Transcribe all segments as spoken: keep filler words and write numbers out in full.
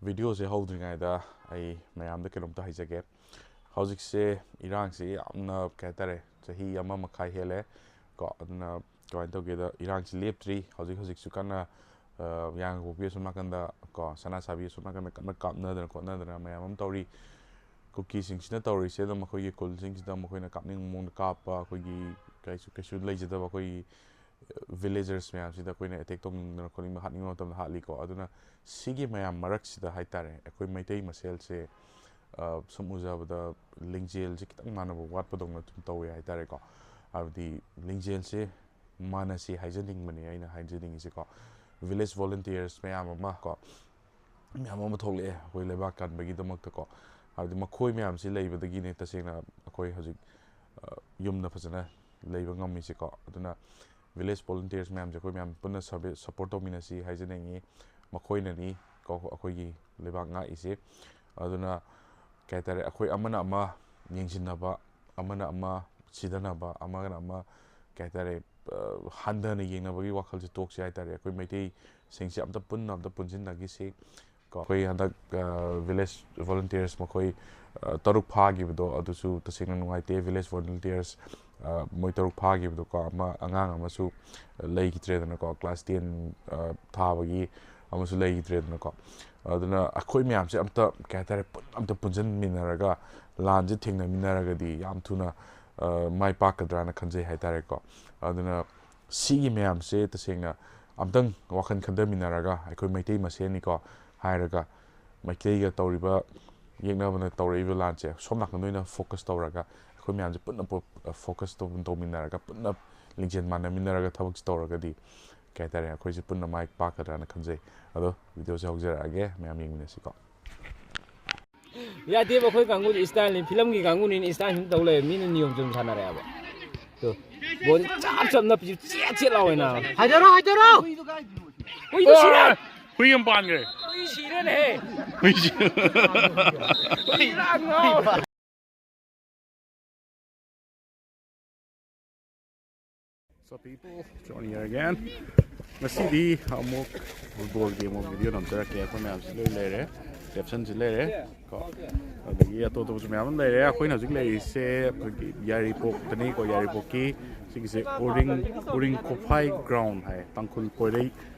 ꯚꯤꯗꯤꯑꯣꯁꯦ ꯍꯧꯗ꯭ꯔꯤꯉꯩꯗ ꯑꯩ ꯃꯌꯥꯝꯗ ꯀꯩꯅꯣꯝꯇ ꯍꯥꯏꯖꯒꯦ꯫ ꯍꯧꯖꯤꯛꯁꯦ ꯏꯔꯥꯡꯁꯤ ꯌꯥꯝꯅ, ꯀꯩ ꯍꯥꯏꯇꯥꯔꯦ, ꯆꯍꯤ ꯑꯃ ꯃꯈꯥꯏ ꯍꯦꯜꯂꯦ ꯀꯣ꯫ ꯑꯗꯨꯅ ꯀꯃꯥꯏꯅ ꯇꯧꯒꯦꯗ, ꯏꯔꯥꯡꯁꯤ ꯂꯦꯞꯇ꯭ꯔꯤ꯫ ꯍꯧꯖꯤꯛ ꯍꯧꯖꯤꯛꯁꯨ ꯀꯟꯅ, ꯑ, ꯌꯥꯡꯒꯪꯄꯣꯛꯄꯤ ꯑꯁꯣꯝ ꯅꯥꯀꯟꯗ ꯀꯣ, ꯁꯅꯥꯁꯥꯕꯤ ꯑꯁꯣꯝ ꯅꯥꯀꯟꯗ ꯀꯟꯅ ꯀꯥꯞꯅꯗꯅ ꯈꯣꯠꯅꯗꯅ ꯃꯌꯥꯝ ꯑꯃ ꯇꯧꯔꯤ꯫ ꯀꯨꯀꯤꯁꯤꯡꯁꯤꯅ ꯇꯧꯔꯤꯁꯦ ꯑꯗꯨꯝ ꯑꯩꯈꯣꯏꯒꯤ ꯈꯨꯜꯁꯤꯡꯁꯤꯗ ꯃꯈꯣꯏꯅ ꯀꯥꯞꯅꯤꯡꯕ ꯃꯑꯣꯡꯗ ꯀꯥꯞꯄ, ꯑꯩꯈꯣꯏꯒꯤ ꯀꯩꯁꯨ, ꯀꯩꯁꯨ ꯂꯩꯖꯗꯕ ꯑꯩꯈꯣꯏꯒꯤ ꯚꯤꯂꯦꯖꯔꯁ ꯃꯌꯥꯝꯁꯤꯗ ꯑꯩꯈꯣꯏꯅ ꯑꯦꯇꯦꯛ ꯇꯧꯅꯤꯡꯗꯅ ꯈꯣꯠꯅꯤꯡꯕ, ꯍꯥꯠꯅꯤꯡꯕ ꯃꯇꯝꯗ ꯍꯥꯠꯂꯤꯀꯣ꯫ ꯑꯗꯨꯅ ꯁꯤꯒꯤ ꯃꯌꯥꯝ ꯃꯔꯛꯁꯤꯗ ꯍꯥꯏꯇꯥꯔꯦ, ꯑꯩꯈꯣꯏ ꯃꯩꯇꯩ ꯃꯁꯦꯜꯁꯦ, ꯑ, ꯁꯨꯝ ꯎꯖꯕꯗ ꯂꯤꯡꯖꯦꯜꯁꯦ ꯈꯤꯇꯪ ꯃꯥꯟꯅꯕ ꯋꯥꯠꯄꯗꯧꯅ ꯑꯗꯨꯝ ꯇꯧꯋꯦ ꯍꯥꯏꯇꯥꯔꯦꯀꯣ꯫ ꯍꯥꯏꯕꯗꯤ ꯂꯤꯡꯖꯦꯜꯁꯦ ꯃꯥꯟꯅꯁꯤ ꯍꯥꯏꯖꯅꯤꯡꯕꯅꯦ ꯑꯩꯅ ꯍꯥꯏꯖꯅꯤꯡꯉꯤꯁꯦꯀꯣ꯫ ꯚꯤꯂꯦꯖ ꯚꯣꯂꯨꯟꯇꯤꯌꯔꯁ ꯃꯌꯥꯝ ꯑꯃ ꯀꯣ, ꯃꯌꯥꯝ ꯑꯃ ꯊꯣꯛꯂꯛꯑꯦ ꯑꯩꯈꯣꯏ ꯂꯩꯕꯥꯛ ꯀꯟꯕꯒꯤꯗꯃꯛꯇꯀꯣ꯫ ꯍꯥꯏꯕꯗꯤ ꯃꯈꯣꯏ ꯃꯌꯥꯝꯁꯤ ꯂꯩꯕꯗꯒꯤꯅꯦ ꯇꯁꯦꯡꯅ ꯑꯩꯈꯣꯏ ꯍꯧꯖꯤꯛ, ꯑ, ꯌꯨꯝꯗ ꯐꯖꯅ ꯂꯩꯕ ꯉꯝꯃꯤꯁꯦꯀꯣ꯫ ꯑꯗꯨꯅ ꯚꯤꯂꯦꯖ ꯚꯣꯂꯨꯟꯇꯤꯌꯔꯁ ꯃꯌꯥꯝꯁꯦ ꯑꯩꯈꯣꯏ ꯃꯌꯥꯝ ꯄꯨꯟꯅ ꯁꯄꯣꯔꯠ ꯇꯧꯃꯤꯟꯅꯁꯤ ꯍꯥꯏꯖꯅꯤꯡꯉꯤ꯫ ꯃꯈꯣꯏꯅꯅꯤ ꯀꯣ ꯑꯩꯈꯣꯏꯒꯤ ꯂꯩꯕꯥꯛ ꯉꯥꯛꯏꯁꯦ꯫ ꯑꯗꯨꯅ ꯀꯩ ꯍꯥꯏꯇꯥꯔꯦ, ꯑꯩꯈꯣꯏ ꯑꯃꯅ ꯑꯃ ꯌꯦꯡꯁꯤꯟꯅꯕ, ꯑꯃꯅ ꯑꯃ ꯁꯤꯗꯅꯕ, ꯑꯃꯅ ꯑꯃ, ꯀꯩ ꯍꯥꯏꯇꯥꯔꯦ, ꯑ, ꯍꯟꯊꯅ ꯌꯦꯡꯅꯕꯒꯤ ꯋꯥꯈꯜꯁꯦ ꯇꯣꯛꯁꯤ ꯍꯥꯏꯇꯥꯔꯦ꯫ ꯑꯩꯈꯣꯏ ꯃꯩꯇꯩꯁꯤꯡꯁꯦ ꯑꯝꯇ ꯄꯨꯟꯅ ꯑꯝꯇ ꯄꯨꯟꯁꯤꯟꯅꯈꯤꯁꯤ ꯀꯣ꯫ ꯑꯩꯈꯣꯏ ꯍꯟꯗꯛ, ꯑ, ꯚꯤꯂꯦꯖ ꯚꯣꯂꯨꯟꯇꯤꯌꯔꯁ ꯃꯈꯣꯏ, ꯑ, ꯇꯔꯨꯛ ꯐꯥꯈꯤꯕꯗꯣ, ꯑꯗꯨꯁꯨ ꯇꯁꯦꯡꯅ ꯅꯨꯡꯉꯥꯏꯇꯦ꯫ ꯚꯤꯂꯦꯖ ꯚꯣꯂꯨꯟꯇꯤꯌꯔꯁ, ꯑ, ꯃꯣꯏ ꯇꯔꯨꯛ ꯐꯥꯈꯤꯕꯗꯣꯀꯣ, ꯑꯃ, ꯑꯉꯥꯡ ꯑꯃꯁꯨ ꯂꯩꯈꯤꯗ꯭ꯔꯦꯗꯅꯀꯣ, ꯀ꯭ꯂꯥꯁ ꯇꯦꯟ, ꯑ, ꯊꯥꯕꯒꯤ ꯑꯃꯁꯨ ꯂꯩꯈꯤꯗ꯭ꯔꯦꯗꯅꯀꯣ꯫ ꯑꯗꯨꯅ ꯑꯩꯈꯣꯏ ꯃꯌꯥꯝꯁꯦ ꯑꯝꯇ, ꯀꯩ ꯍꯥꯏꯇꯥꯔꯦ, ꯄꯨꯟ-, ꯑꯝꯇ ꯄꯨꯟꯁꯤꯟꯃꯤꯟꯅꯔꯒ ꯂꯥꯟꯁꯦ ꯊꯦꯡꯅꯃꯤꯟꯅꯔꯒꯗꯤ ꯌꯥꯝ ꯊꯨꯅ, ꯑ, ꯃꯥꯏ ꯄꯥꯛꯀꯗ꯭ꯔꯥꯅ ꯈꯟꯖꯩ ꯍꯥꯏꯇꯥꯔꯦꯀꯣ꯫ ꯑꯗꯨꯅ ꯁꯤꯒꯤ ꯃꯌꯥꯝꯁꯦ ꯇꯁꯦꯡꯅ ꯑꯝꯇꯪ ꯋꯥꯈꯜ ꯈꯟꯊꯃꯤꯟꯅꯔꯒ, ꯑꯩꯈꯣꯏ ꯃꯩꯇꯩ ꯃꯁꯦꯟꯅꯤꯀꯣ ꯍꯥꯏꯔꯒ, ꯃꯩꯇꯩꯒ ꯇꯧꯔꯤꯕ, ꯌꯦꯛꯅꯕꯅ ꯇꯧꯔꯛꯏꯕ ꯂꯥꯟꯁꯦ ꯁꯣꯝ ꯅꯥꯀꯟꯗ ꯑꯣꯏꯅ ꯐꯣꯀꯁ ꯇꯧꯔꯒ, ꯑꯩꯈꯣꯏ ꯃꯌꯥꯝꯁꯦ ꯄꯨꯟꯅ ꯐꯣꯀꯁ ꯇꯧꯃꯤꯟꯅꯔꯒ, ꯄꯨꯟꯅ ꯂꯤꯡꯖꯦꯜ ꯃꯥꯟꯅꯃꯤꯟꯅꯔꯒ ꯊꯕꯛꯁꯦ ꯇꯧꯔꯒꯗꯤ, ꯀꯩ ꯍꯥꯏꯇꯥꯔꯦ, ꯑꯩꯈꯣꯏꯁꯦ ꯄꯨꯟꯅ ꯃꯥꯏ ꯄꯥꯛꯀꯗ꯭ꯔꯥꯅ ꯈꯟꯖꯩ꯫ ꯑꯗꯣ ꯚꯤꯗꯤꯑꯣꯁꯦ ꯍꯧꯖꯔꯛꯑꯒꯦ, ꯃꯌꯥꯝ ꯌꯦꯡꯃꯤꯟꯅꯁꯤꯀꯣ꯫ ꯌꯥꯗꯦꯕ, ꯑꯩꯈꯣꯏ ꯀꯥꯡꯕꯨꯗꯤ ꯏꯁꯇꯥꯏꯜꯅꯤ, ꯐꯤꯂꯝꯒꯤ ꯀꯥꯡꯕꯨꯅꯤꯅ ꯏꯁꯇꯥꯏꯜ ꯁꯨꯝ ꯇꯧ ꯂꯩꯔꯦ, ꯃꯤꯅ ꯅꯤꯌꯣꯝ ꯆꯨꯝ ꯁꯥꯟꯅꯔꯛꯑꯦꯕ꯫ ꯇꯨ, ꯕꯣꯜꯗꯤ ꯆꯞ ꯆꯞ ꯅꯞꯄꯤꯁꯤ ꯆꯦꯠ ꯆꯦꯠ ꯂꯥꯎꯋꯦ ꯅꯥꯕ꯫ ꯍꯥꯏꯗꯔꯣ, ꯍꯥꯏꯗꯔꯣ! ꯍꯨꯏꯗꯣ ꯁꯤꯔꯦ! ꯍꯨꯏ ꯑꯃ ꯄꯥꯟꯈ꯭ꯔꯦ꯫ ꯍꯨꯏ ꯁꯤꯔꯦꯅꯦꯍꯦ! ꯍꯨꯏ ꯁꯤ-, ꯍꯨꯏ ꯁꯤ-, ꯍꯨꯏ ꯂꯥꯡ ꯉꯥꯎ꯫ What's up, people? Johnny here again. ꯉꯁꯤꯗꯤ ꯑꯃꯨꯛ ꯐꯨꯠꯕꯣꯜꯒꯤ ꯑꯃꯨꯛ ꯚꯤꯗꯤꯑꯣ ꯅꯝꯖꯔꯛꯀꯦ꯫ ꯑꯩꯈꯣꯏ ꯃꯌꯥꯝꯁꯤ ꯂꯣꯏ ꯂꯩꯔꯦ, ꯀꯦꯞꯁꯟꯁꯤ ꯂꯩꯔꯦ ꯀꯣ, ꯑꯗꯒꯤ ꯑꯇꯣꯞ ꯑꯇꯣꯞꯄꯁꯨ ꯃꯌꯥꯝ ꯑꯃ ꯂꯩꯔꯦ꯫ ꯑꯩꯈꯣꯏꯅ ꯍꯧꯖꯤꯛ ꯂꯩꯔꯤꯁꯦ ꯑꯩꯈꯣꯏꯒꯤ ꯌꯥꯏꯔꯤꯄꯣꯛꯇꯅꯤꯀꯣ꯫ ꯌꯥꯏꯔꯤꯄꯣꯛꯀꯤ ꯁꯤꯒꯤꯁꯦ ꯎꯔꯤꯡ, ꯎꯔꯤꯡ ꯈꯨꯐꯥꯏ ꯒ꯭ꯔꯥꯎꯟ ꯍꯥꯏ, ꯇꯥꯡꯈꯨꯜ ꯄꯣꯏꯔꯩ,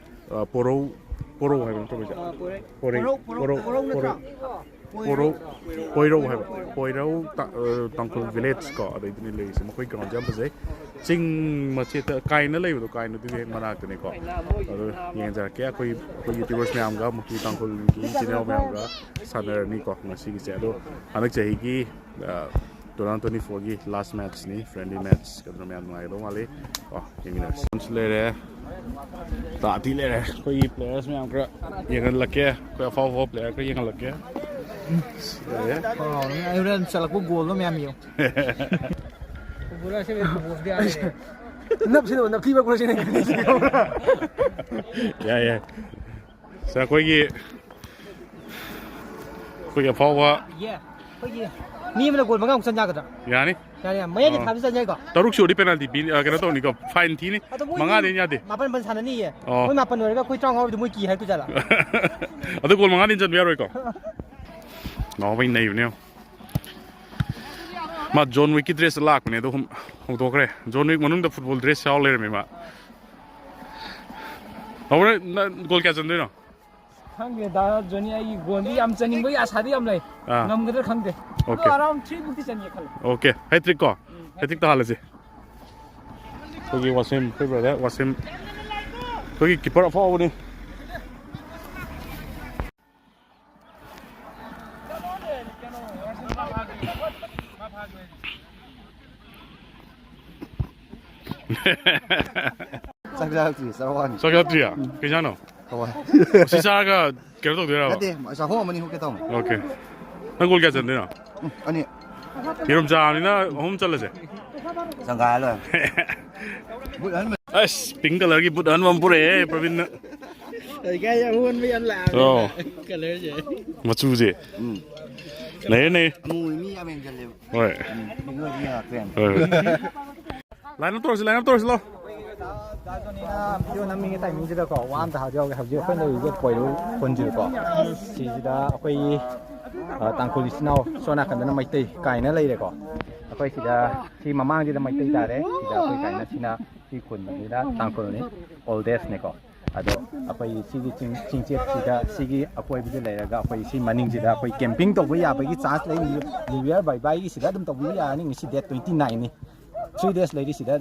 ꯑ, ꯄꯣꯔꯧ, ꯄꯣꯔꯧ ꯍꯥꯏꯕ ꯅꯠꯇ꯭ꯔꯣ ꯃꯣꯏꯁꯦ? ꯄꯣꯔꯩ, ꯄꯣꯔꯧ, ꯄꯣꯔꯧ, ꯄꯣꯔꯧ ꯅꯠꯇ꯭ꯔꯣ? ꯄꯣꯔꯧ, ꯄꯣꯏꯔꯧ ꯍꯥꯏꯕ, ꯄꯣꯏꯔꯧ ꯇꯥ-, ꯑ, ꯇꯥꯡꯈꯨꯜ ꯚꯤꯂꯦꯖ ꯀꯣ, ꯑꯗꯩꯗꯨꯅꯦ ꯂꯩꯔꯤꯁꯦ꯫ ꯃꯈꯣꯏ ꯒ꯭ꯔꯥꯎꯟꯁꯦ ꯌꯥꯝ ꯐꯖꯩ꯫ ꯆꯤꯡ ꯃꯆꯦꯠꯇ ꯀꯥꯏꯅ ꯂꯩꯕꯗꯣ, ꯀꯥꯏꯅꯗꯨꯗꯤ ꯍꯦꯛ ꯃꯅꯥꯛꯇꯅꯤꯀꯣ꯫ ꯑꯗꯨ ꯌꯦꯡꯖꯔꯛꯀꯦ꯫ ꯑꯩꯈꯣꯏ, ꯑꯩꯈꯣꯏ ꯌꯨꯇ꯭ꯌꯨꯕꯔꯁ ꯃꯌꯥꯝꯒ, ꯃꯨꯀꯤ ꯇꯥꯡꯈꯨꯜꯒꯤ ꯏꯆꯤꯟ ꯏꯅꯥꯎ ꯃꯌꯥꯝꯒ ꯁꯥꯟꯅꯔꯅꯤꯀꯣ ꯉꯁꯤꯒꯤꯁꯦ꯫ ꯑꯗꯣ ꯍꯟꯗꯛ ꯆꯍꯤꯒꯤ, ꯑ, two thousand twenty-fourꯒꯤ ꯂꯥꯁ ꯃꯦꯠꯆꯅꯤ, ꯐ꯭ꯔꯦꯟꯂꯤ ꯃꯦꯠꯆ꯫ ꯑꯗꯨꯅ ꯃꯌꯥꯝ ꯅꯨꯡꯉꯥꯏꯒꯗꯧ ꯃꯥꯜꯂꯤ꯫ ꯑꯣ, ꯌꯦꯡꯃꯤꯟꯅꯔꯁꯤ꯫ ꯂꯩꯔꯦ, ꯇꯥꯇꯤ ꯂꯩꯔꯦ꯫ ꯑꯩꯈꯣꯏꯒꯤ ꯄ꯭ꯂꯦꯌꯔꯁ ꯃꯌꯥꯝ ꯈꯔ ꯌꯦꯡꯍꯜꯂꯛꯀꯦ꯫ ꯑꯩꯈꯣꯏ ꯑꯐꯥꯎ ꯑꯐꯥꯎꯕ ꯄ꯭ꯂꯦꯌꯔ ꯈꯔ ꯌꯦꯡꯍꯜꯂꯛꯀꯦ꯫ ꯂꯩꯔꯦ꯫ ꯑꯩ ꯍꯣꯔꯦꯟ ꯆꯠꯂꯛꯄ ꯒꯣꯜꯗꯣ ꯃꯌꯥꯝ ꯌꯦꯡꯉꯨ꯫ ꯅꯞꯁꯤꯗ ꯅꯞꯊꯤꯕ ꯈꯣꯠꯁꯤꯅ꯫ ꯌꯥꯏ, ꯌꯥꯏ꯫ ꯁꯥꯔ, ꯑꯩꯈꯣꯏꯒꯤ, ꯑꯩꯈꯣꯏꯒꯤ ꯑꯐꯥꯎꯕ꯫ ꯌꯦ, ꯑꯩꯈꯣꯏꯒꯤ ꯃꯤ ꯑꯃꯅ ꯒꯣꯜ ꯃꯉꯥꯃꯨꯛ ꯆꯟ ꯌꯥꯒꯗ꯭ꯔꯥ? ꯌꯥꯅꯤ꯫ ꯌꯥꯅꯤ, ꯌꯥꯅꯤ꯫ ꯃꯌꯥꯏꯗ ꯑꯣ꯫ ꯊꯥꯕꯁꯨ ꯆꯟ ꯌꯥꯏꯀꯣ? ꯇꯔꯨꯛ ꯁꯨꯔꯗꯤ ꯄꯦꯅꯥꯜꯇꯤ ꯄꯤ-, ꯑ, ꯀꯩꯅꯣ ꯇꯧꯅꯤꯀꯣ, ꯐꯥꯏꯟ ꯊꯤꯅꯤ꯫ ꯑꯗꯣ ꯃꯣꯏꯗꯤ ꯃꯉꯥꯗꯩ ꯍꯦꯟꯅ ꯌꯥꯗꯦ꯫ ꯃꯥꯄꯟ ꯃꯥꯄꯟ ꯁꯥꯟꯅꯅꯤꯌꯦ꯫ ꯑꯣ꯫ ꯃꯣꯏ ꯃꯥꯄꯟ ꯑꯣꯏꯔꯒ ꯑꯩꯈꯣꯏ ꯇꯔꯥꯃꯉꯥ ꯑꯣꯏꯕꯗꯣ ꯃꯣꯏ ꯀꯤ ꯍꯥꯏꯔꯛꯇꯣꯏ ꯖꯥꯠꯂꯥ? ꯑꯗꯨ ꯒꯣꯜ ꯃꯉꯥꯗꯤ ꯆꯟꯕ ꯌꯥꯔꯣꯏꯀꯣ? ꯅꯥꯎꯕꯩ ꯅꯩꯕꯅꯦ ꯌꯦꯡꯉꯣ꯫ ꯃꯥ ꯖꯣꯟ ꯋꯤꯛꯀꯤ ꯗ꯭ꯔꯦꯁꯇ ꯂꯥꯛꯄꯅꯦ, ꯑꯗꯣ ꯍꯨꯝ-, ꯍꯣꯡꯗꯣꯛꯈ꯭ꯔꯦ꯫ ꯖꯣꯟ ꯋꯤꯛ ꯃꯅꯨꯡꯗ ꯐꯨꯠꯕꯣꯜ ꯗ꯭ꯔꯦꯁ ꯌꯥꯎ ꯂꯩꯔꯝꯃꯦ ꯃꯥ꯫ ꯅꯥꯎꯕ, ꯅꯪ ꯒꯣꯜ ꯀꯌꯥ ꯆꯟꯗꯣꯏꯅꯣ? ꯈꯪꯗꯦ, ꯗꯥ ꯖꯣꯅꯤ, ꯑꯩꯒꯤ ꯒꯣꯜꯗꯤ ꯌꯥꯝ ꯆꯟꯅꯤꯡꯕꯒꯤ ꯑꯥꯁꯥꯗꯤ ꯌꯥꯝ ꯂꯩ꯫ ꯑꯥ꯫ ꯉꯝꯒꯗ꯭ꯔꯥ ꯈꯪꯗꯦ꯫ ꯑꯣꯀꯦ꯫ ꯑꯗꯣ ꯑꯔꯥꯎꯟ ꯊ꯭ꯔꯤ ꯃꯨꯛꯇꯤ ꯆꯟꯒꯦ ꯈꯜꯂꯦ꯫ ꯑꯣꯀꯦ, ꯍꯦꯇ꯭ꯔꯤꯛ ꯀꯣ? ꯎꯝ꯫ ꯍꯦꯇ꯭ꯔꯤꯛ ꯇꯥꯍꯜꯂꯁꯦ꯫ ꯑꯩꯈꯣꯏꯒꯤ ꯋꯥꯁꯤꯝ, ꯑꯩꯈꯣꯏ ꯕ꯭ꯔꯗꯔ ꯋꯥꯁꯤꯝ꯫ ꯑꯩꯈꯣꯏꯒꯤ ꯀꯤꯄꯔ ꯑꯐꯥꯎꯕꯅꯤ꯫ ꯆꯥꯛ ꯆꯥꯔꯛꯇ꯭ꯔꯤ, ꯆꯔꯥ ꯋꯥꯅꯤ꯫ ꯆꯥꯛ ꯆꯥꯗ꯭ꯔꯤꯌꯥ? ꯀꯩ ꯆꯥꯅꯣ? ꯍꯋꯥꯏ꯫ ꯁꯤ ꯆꯥꯔꯒ ꯀꯩꯅꯣ ꯇꯧꯗꯣꯏꯔꯕ? ꯅꯠꯇꯦ, ꯆꯥꯛꯈꯣꯝ ꯑꯃꯅꯤ ꯍꯨꯛꯀꯦ ꯇꯧꯅꯤ꯫ ꯑꯣꯀꯦ꯫ ꯅꯪ ꯒꯣꯜ ꯀꯌꯥ ꯆꯟꯗꯣꯏꯅꯣ? ꯎꯝ, ꯑꯅꯤ꯫ ꯌꯦꯔꯨꯝ ꯆꯥꯕꯅꯤꯅ ꯑꯍꯨꯝ ꯆꯜꯂꯁꯦ꯫ ꯆꯪꯒꯥꯏ ꯂꯣꯏꯔꯦ꯫ ꯕꯨꯠ ꯑꯍꯟꯕ꯫ ꯑꯁ, ꯄꯤꯡ ꯀꯂꯔꯒꯤ ꯕꯨꯠ ꯑꯍꯟꯕ ꯑꯃ ꯄꯨꯔꯛꯑꯦ ꯄ꯭ꯔꯕꯤꯟꯅ꯫ ꯂꯩꯀꯥꯏ ꯑꯑꯣꯟꯕ ꯌꯥꯝ ꯂꯥꯛꯑꯕꯅꯤꯅ ꯑꯣ꯫ ꯀꯂꯔꯁꯦ꯫ ꯃꯆꯨꯁꯦ꯫ ꯎꯝ꯫ ꯅꯩꯔꯦ, ꯅꯩꯔꯦ꯫ ꯑꯃꯨꯕ ꯃꯤ ꯌꯥꯝ ꯍꯦꯟꯖꯜꯂꯦꯕ꯫ ꯍꯣꯏ꯫ ꯎꯝ, ꯄꯤꯡ ꯑꯣꯏꯔꯗꯤ ꯌꯥꯔꯛꯇ꯭ꯔꯦ꯫ ꯍꯣꯏ, ꯍꯣꯏ꯫ ꯂꯥꯏꯟ ꯑꯞ ꯇꯧꯔꯁꯤ, ꯂꯥꯏꯟ ꯑꯞ ꯇꯧꯔꯁꯤ, ꯂꯥꯎ꯫ ꯗꯥ ꯖꯣꯅꯤꯅ ꯚꯤꯗꯤꯑꯣ ꯅꯝꯃꯤꯉꯩ ꯇꯥꯏꯃꯤꯡꯁꯤꯗꯀꯣ, ꯋꯥ ꯑꯝꯇ ꯍꯥꯏꯖꯍꯧꯒꯦ꯫ ꯍꯧꯖꯤꯛ ꯑꯩꯈꯣꯏ ꯂꯩꯔꯤꯁꯦ ꯀꯣꯏꯔꯨ ꯈꯨꯟꯁꯤꯗꯀꯣ, ꯁꯤꯁꯤꯗ ꯑꯩꯈꯣꯏꯒꯤ, ꯑ, ꯇꯥꯡꯈꯨꯜ ꯏꯆꯤꯟ ꯏꯅꯥꯎ, ꯁꯣꯝ ꯅꯥꯀꯟꯗꯅ ꯃꯩꯇꯩ ꯀꯥꯏꯅ ꯂꯩꯔꯦꯀꯣ꯫ ꯑꯩꯈꯣꯏ ꯁꯤꯗ, ꯁꯤ ꯃꯃꯥꯡꯁꯤꯗ ꯃꯩꯇꯩ ꯇꯥꯔꯦ, ꯁꯤꯗ ꯑꯩꯈꯣꯏ ꯀꯥꯏꯅ ꯁꯤꯅ ꯁꯤ ꯈꯨꯟꯁꯤꯗ ꯇꯥꯡꯈꯨꯜꯅꯤ, oldest ꯅꯤꯀꯣ꯫ ꯑꯗꯣ ꯑꯩꯈꯣꯏ ꯁꯤꯒꯤ ꯆꯤꯡ, ꯆꯤꯡꯆꯦꯠꯁꯤꯗ, ꯁꯤꯒꯤ ꯑꯀꯣꯏꯕꯗ ꯂꯩꯔꯒ, ꯑꯩꯈꯣꯏ ꯁꯤ ꯃꯅꯤꯡꯁꯤꯗ ꯑꯩꯈꯣꯏ camping ꯇꯧꯕ ꯌꯥꯕꯒꯤ chance ꯂꯩ꯫ New Year bye bye ꯒꯤ ꯁꯤꯗ ꯑꯗꯨꯝ ꯇꯧꯕꯤꯕ ꯌꯥꯔꯅꯤ꯫ ꯉꯁꯤ date twenty nine ꯅꯤ, three days ꯂꯩꯔꯤ ꯁꯤꯗ꯫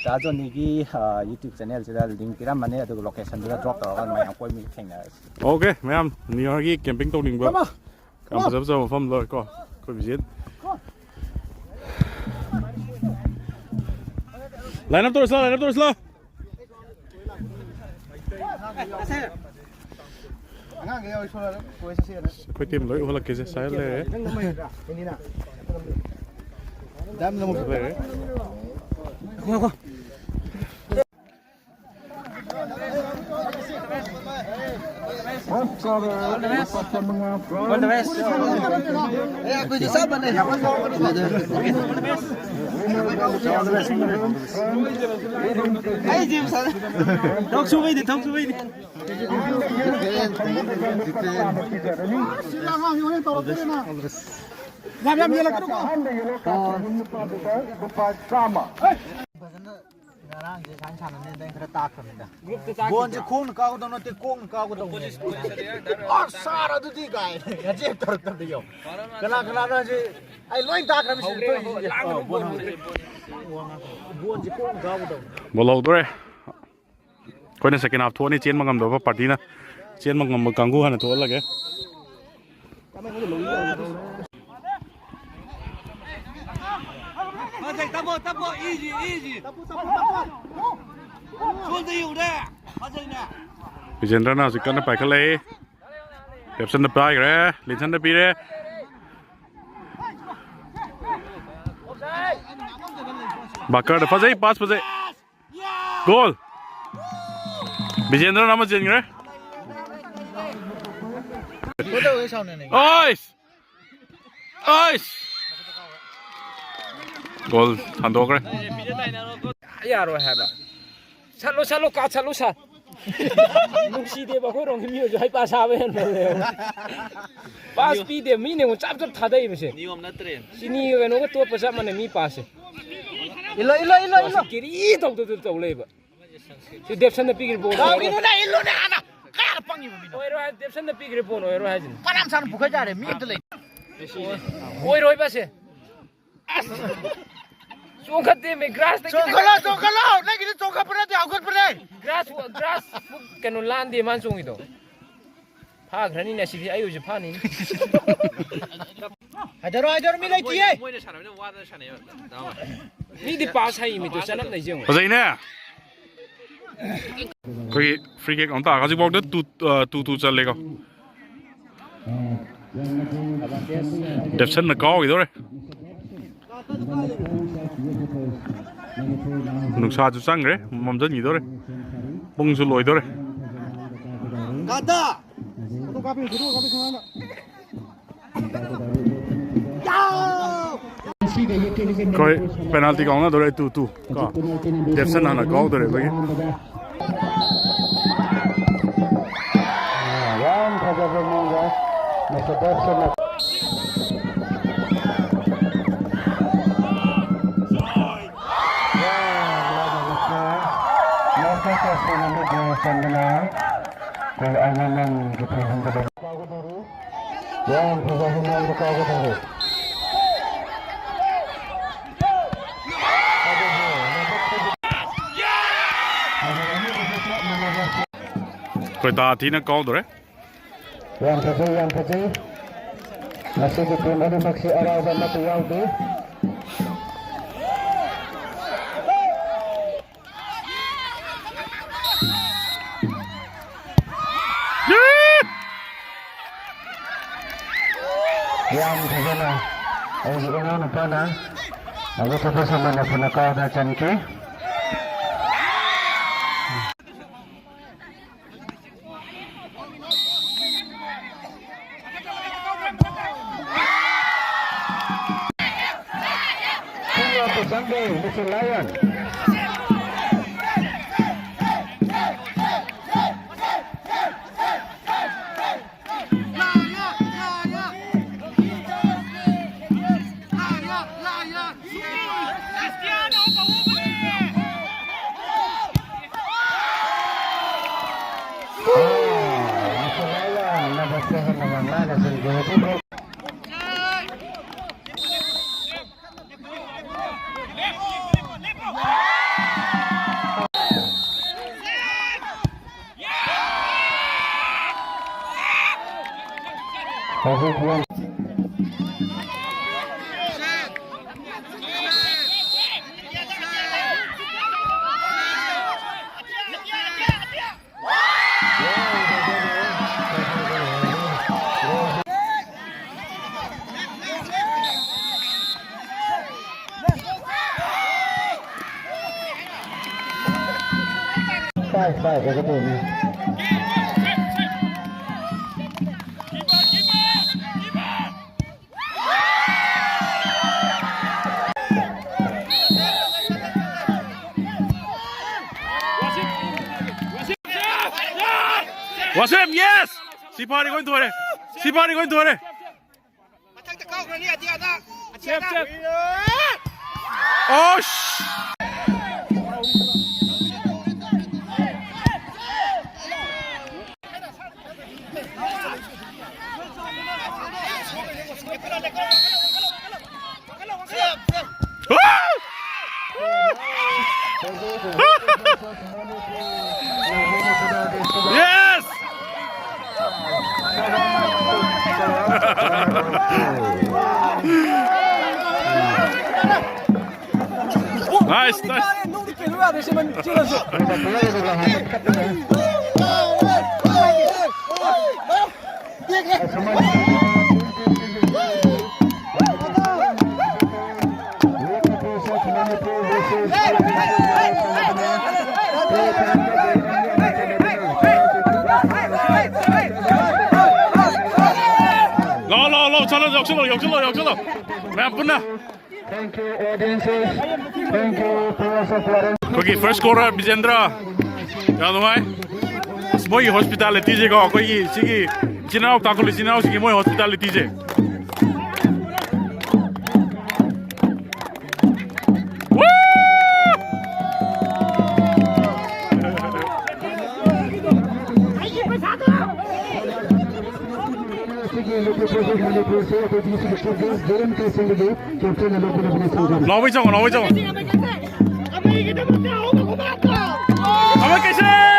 ꯗꯥ ꯖꯣꯅꯤꯒꯤ, ꯑ, YouTube channel ꯁꯤꯗ link ꯄꯤꯔꯝꯃꯅꯤ, ꯑꯗꯨꯒ location ꯗꯨꯗ drop ꯇꯧꯔꯒ ꯃꯌꯥꯝ ꯀꯣꯏꯕ ꯊꯦꯡꯅꯔꯁꯤ꯫ Okay, ꯃꯌꯥꯝ New Year ꯒꯤ camping ꯇꯧꯅꯤꯡꯕ, ꯌꯥꯝ ꯐꯖ ꯐꯖꯕ ꯃꯐꯝ ꯂꯣꯏ ꯀꯣ, ꯑꯩꯈꯣꯏ visit꯫ Line up ꯇꯧꯔꯁꯤ ꯂꯥꯎ, line up ꯇꯧꯔꯁꯤ ꯂꯥꯎ꯫ ꯑꯉꯥꯡꯈꯩ ꯌꯥꯎꯔꯤ, ꯁꯣꯝꯗ ꯀꯣꯏ ꯆꯠꯁꯦꯅ꯫ ꯑꯩꯈꯣꯏ team ꯂꯣꯏ ꯎꯍꯜꯂꯛꯀꯦꯁꯦ, ꯁꯥꯏ ꯂꯩꯔꯦ꯫ ꯅꯪ ꯂꯩꯔꯦ꯫ ꯗꯥꯝ ꯂꯧ꯫ ꯂꯩꯔꯦ꯫ ꯑꯦ, ꯑꯩꯈꯣꯏꯁꯨ ꯆꯞ ꯃꯥꯟꯅꯩ꯫ ꯑꯩꯁꯦ ꯊꯕꯛ ꯁꯨꯕꯩꯅꯤ, ꯊꯕꯛ ꯁꯨꯕꯩꯅꯤ꯫ ꯌꯥꯝ ꯌꯥꯝ ꯌꯦꯜꯂꯛꯀꯅꯨꯀꯣ꯫ ꯐꯖꯅ ꯉꯔꯥꯡꯁꯦ ꯁꯨꯃꯥꯏꯅ ꯁꯥꯟꯅꯅꯤꯅ ꯑꯩꯅ ꯈꯔ ꯇꯥꯛꯈ꯭ꯔꯕꯅꯤꯗ꯫ ꯕꯣꯟꯁꯦ ꯈꯣꯡꯅ ꯀꯥꯎꯒꯗꯧ ꯅꯠꯇꯦ, ꯀꯣꯛꯅ ꯀꯥꯎꯒꯗꯧꯅꯦ꯫ ꯑꯁ, ꯁꯥꯔ ꯑꯗꯨꯗꯤ ꯀꯥꯏ ꯉꯁꯤ ꯇꯧꯔꯛꯇꯕꯗ ꯌꯦꯡꯉꯣ꯫ ꯀꯅꯥ ꯀꯅꯥꯅꯣ ꯍꯧꯖꯤꯛ ꯑꯩ ꯂꯣꯏ ꯇꯥꯛꯈ꯭ꯔꯕꯅꯤ ꯁꯤꯗ ꯊꯣꯛꯏꯁꯤꯡꯁꯦ꯫ ꯑ, ꯕꯣꯟ ꯍꯧꯔꯦ꯫ ꯕꯣꯟꯁꯦ ꯀꯣꯛꯅ ꯀꯥꯎꯒꯗꯧꯅꯦ꯫ ꯕꯣꯜ ꯍꯧꯗꯣꯔꯦ꯫ ꯑꯩꯈꯣꯏꯅ second half ꯊꯣꯛꯑꯅꯤ, ꯆꯦꯟꯕ ꯉꯝꯗꯕ party ꯅ, ꯆꯦꯟꯕ ꯉꯝꯕ ꯀꯥꯡꯕꯨ ꯍꯥꯟꯅ ꯊꯣꯛꯍꯜꯂꯒꯦ꯫ ꯐꯖꯩ, ꯇꯞꯄꯣ, ꯇꯞꯄꯣ, easy, easy. ꯁꯣꯝꯗ ꯌꯦꯡꯉꯨꯅꯦ, ꯐꯖꯩꯅꯦ꯫ ꯕꯤꯖꯦꯟꯗ꯭ꯔꯅ ꯍꯧꯖꯤꯛ ꯀꯟꯅ ꯄꯥꯏꯈꯠꯂꯛꯏ꯫ ꯀꯦꯞꯁꯟꯗ ꯄꯥꯏꯈ꯭ꯔꯦ, ꯂꯤꯟꯁꯟꯗ ꯄꯤꯔꯦ꯫ ꯕꯥꯀꯔꯗ ꯐꯖꯩ, pass ꯐꯖꯩ꯫ Goal! ꯕꯤꯖꯦꯟꯗ꯭ꯔꯅ ꯑꯃ ꯆꯦꯟꯈ꯭ꯔꯦ꯫ ꯑꯣꯏꯁ! ꯑꯣꯏꯁ! Goal ꯍꯟꯗꯣꯛꯈ꯭ꯔꯦ꯫ ꯌꯥꯔꯣꯏ ꯍꯥꯏꯕ꯫ ꯁꯠꯂꯣ, ꯁꯠꯂꯣ, ꯀꯥ ꯁꯠꯂꯣ, ꯁꯠ꯫ ꯅꯨꯡꯁꯤꯗꯦꯕ, ꯑꯩꯈꯣꯏꯔꯣꯝꯒꯤ ꯃꯤꯑꯣꯏꯁꯨ ꯍꯩꯄꯥ ꯁꯥꯕ ꯍꯦꯟꯃꯜꯂꯦꯕ꯫ ꯄꯥꯁ ꯄꯤꯗꯦ, ꯃꯤꯅ ꯑꯃꯨꯛ ꯆꯞ ꯆꯞ ꯊꯥꯗꯩꯕꯁꯦ꯫ ꯅꯤꯌꯣꯝ ꯅꯠꯇ꯭ꯔꯦ꯫ ꯆꯤꯅꯤꯒ ꯀꯩꯅꯣꯒ ꯇꯣꯠꯄ ꯆꯞ ꯃꯥꯟꯅꯩ ꯃꯤ ꯄꯥꯁꯁꯦ꯫ ꯏꯜꯂꯣ, ꯏꯜꯂꯣ, ꯏꯜꯂꯣ, ꯏꯜꯂꯣ꯫ ꯀꯦꯔꯤ ꯇꯧꯗꯅ ꯇꯧ ꯂꯩꯕ꯫ ꯁꯤ ꯗꯦꯞꯁꯟꯗ ꯄꯤꯈ꯭ꯔꯦ ꯕꯣꯜ꯫ ꯂꯥꯎꯈꯤꯅꯨꯅꯦ, ꯏꯜꯂꯨꯅꯦ ꯍꯥꯟꯅ꯫ ꯀꯌꯥꯗ ꯄꯪꯉꯤꯕ ꯃꯤꯅꯣ? ꯑꯣꯏꯔꯣꯏ ꯍꯥꯏ, ꯗꯦꯞꯁꯟꯗ ꯄꯤꯈ꯭ꯔꯦ ꯕꯣꯜ, ꯑꯣꯏꯔꯣꯏ ꯍꯥꯏꯁꯤꯅꯤ꯫ ꯐꯅꯌꯥꯝ ꯁꯥꯟꯅ ꯄꯨꯈꯠ ꯌꯥꯔꯦ, ꯃꯤ ꯑꯝꯇ ꯂꯩ꯫ ꯑꯣꯏꯔꯣꯏꯕꯁꯦ꯫ ꯑꯁ! ꯆꯣꯡꯈꯠꯇꯦꯃꯤ, ꯒ꯭ꯔꯥꯁꯇꯒꯤ ꯆꯣꯡꯈꯠꯂꯣ, ꯆꯣꯡꯈꯠꯂꯣ! ꯅꯪꯒꯤꯗꯤ ꯆꯣꯡꯈꯠꯄ ꯅꯠꯇꯦ, ꯍꯧꯒꯠꯄꯅꯦ! ꯒ꯭ꯔꯥꯁ, ꯒ꯭ꯔꯥꯁ ꯀꯩꯅꯣ ꯂꯥꯟꯗꯦ ꯃꯥꯅ ꯆꯣꯡꯉꯤꯗꯣ꯫ ꯐꯥꯈ꯭ꯔꯅꯤꯅꯦ ꯁꯤꯗꯤ, ꯑꯩ ꯑꯣꯏꯁꯨ ꯐꯥꯅꯤꯅꯦ꯫ ꯍꯥꯏꯗꯔꯣ, ꯍꯥꯏꯗꯔꯣ, ꯃꯤ ꯂꯩꯇꯤꯌꯦ! ꯃꯣꯏꯅ ꯁꯥꯟꯅꯕꯅꯤꯅ ꯋꯥꯗꯅ ꯁꯥꯟꯅꯩꯕ꯫ ꯃꯤꯗꯤ ꯄꯥꯁ ꯍꯩꯃꯤꯗꯣ, ꯆꯅꯞꯅꯩꯁꯦ ꯌꯦꯡꯉꯣ꯫ ꯐꯖꯩꯅꯦ! ꯑꯩꯈꯣꯏꯒꯤ ꯐ꯭ꯔꯤ ꯀꯤꯛ ꯑꯃ ꯇꯥ-, ꯍꯧꯖꯤꯛꯐꯥꯎꯗ ꯇꯨ, ꯑ, ꯇꯨ ꯇꯨ ꯆꯜꯂꯦꯀꯣ꯫ ꯗꯦꯞꯁꯟꯅ ꯀꯥꯎꯈꯤꯗꯧꯔꯦ꯫ ꯅꯨꯡꯁꯥꯁꯨ ꯆꯪꯈ꯭ꯔꯦ, ꯃꯝꯁꯤꯟꯈꯤꯗꯧꯔꯦ, ꯄꯨꯡꯁꯨ ꯂꯣꯏꯗꯧꯔꯦ꯫ ꯀꯥꯗ! ꯐꯣꯇꯣ ꯀꯥꯞꯄꯤ, ꯐꯣꯇꯣ ꯀꯥꯞꯄꯤ ꯁꯨꯃꯥꯏꯅ꯫ ꯑꯩꯈꯣꯏ ꯄꯦꯅꯥꯜꯇꯤ ꯀꯥꯎꯅꯗꯧꯔꯦ, ꯇꯨ ꯇꯨ ꯀꯣ꯫ ꯗꯦꯞꯁꯟ ꯍꯥꯟꯅ ꯀꯥꯎꯗꯧꯔꯦ ꯑꯩꯈꯣꯏꯒꯤ꯫ ꯌꯥꯝ ꯐꯖꯕ ꯃꯑꯣꯡꯗ ꯃꯤꯁꯇꯔ ꯗꯦꯞꯁꯟꯅ ꯆꯟꯗꯅ ꯒꯣꯜ ꯑꯃꯃꯝꯒꯤ ꯐꯤꯕꯝꯗ ꯂꯩ꯫ ꯌꯥꯝ ꯐꯖꯕ ꯃꯑꯣꯡꯗ ꯀꯥꯎꯒꯗꯧꯔꯤ꯫ ꯑꯩꯈꯣꯏ ꯇꯥ ꯊꯤꯅ ꯀꯥꯎꯗꯧꯔꯦ꯫ ꯌꯥꯝ ꯐꯖꯩ, ꯌꯥꯝ ꯐꯖꯩ꯫ ꯉꯁꯤꯒꯤ ꯇꯤꯝ ꯑꯅꯤꯃꯛꯁꯤ ꯑꯔꯥꯏꯕ ꯑꯃꯠꯇ ꯌꯥꯎꯗꯦ꯫ ꯌꯥꯝ ꯐꯖꯅ ꯑꯩꯒꯤ ꯏꯅꯥꯎꯅꯨꯄꯥꯅ ꯑꯃꯨꯛ ꯊꯣꯛꯄ ꯁꯃꯟꯅ ꯐꯅ ꯀꯥꯎꯗ ꯆꯟꯈꯤ꯫ Team of the Sunday, Mister Lion. Five, five, okay, okay. Wasim, yes! ꯁꯤ ꯐꯥꯔꯗꯤ ꯑꯩꯈꯣꯏ ꯊꯣꯏꯔꯦ꯫ ꯁꯤ ꯐꯥꯔꯗꯤ ꯑꯩꯈꯣꯏ ꯊꯣꯏꯔꯦ꯫ ꯃꯊꯛꯇ ꯀꯥꯎꯈ꯭ꯔꯅꯤ ꯑꯇꯤꯌꯥꯗ꯫ ꯑꯇꯤꯌꯥꯗ꯫ ꯑꯣꯁ! Yes! Nice, nice. ꯂꯥꯛꯑꯣ, ꯂꯥꯛꯑꯣ, ꯂꯥꯛꯑꯣ, ꯆꯠꯂꯣ, ꯌꯥꯎꯁꯜꯂꯣ, ꯌꯥꯎꯁꯜꯂꯣ, ꯌꯥꯎꯁꯜꯂꯣ, ꯃꯌꯥꯝ ꯄꯨꯟꯅ꯫ Thank you, audiences. Thank you, Prince of Florence. ꯑꯩꯈꯣꯏꯒꯤ first scorer ꯕꯤꯖꯦꯟꯗ꯭ꯔ, ꯌꯥꯝ ꯅꯨꯡꯉꯥꯏ꯫ ꯑꯁ, ꯃꯣꯏꯒꯤ hospitalityꯁꯦꯀꯣ, ꯑꯩꯈꯣꯏꯒꯤ ꯁꯤꯒꯤ ꯏꯆꯤꯟ ꯏꯅꯥꯎ, ꯇꯥꯡꯈꯨꯜ ꯏꯆꯤꯟ ꯏꯅꯥꯎꯁꯤꯡꯒꯤ ꯃꯣꯏ hospitalityꯁꯦ꯫ ꯁꯤꯒꯤ ꯌꯨꯇꯤ ꯄ꯭ꯔꯣꯖꯦꯛ ꯃꯅꯤꯄꯨꯔꯁꯦ ꯑꯩꯈꯣꯏ ꯗꯤ ꯁꯤꯒꯤ ꯀꯦꯞꯇꯦꯟ ꯖꯦ ꯑꯦꯝ ꯀꯦ ꯁꯤꯡꯒꯤ ꯀꯦꯞꯇꯦꯟꯅ ꯂꯧꯒꯗꯕꯅꯤ ꯁꯤꯡꯖꯃꯩ꯫ ꯂꯥꯎꯕꯩ ꯆꯪꯉꯣ, ꯂꯥꯎꯕꯩ ꯆꯪꯉꯣ꯫ ꯑꯃ ꯀꯩꯁꯦ꯫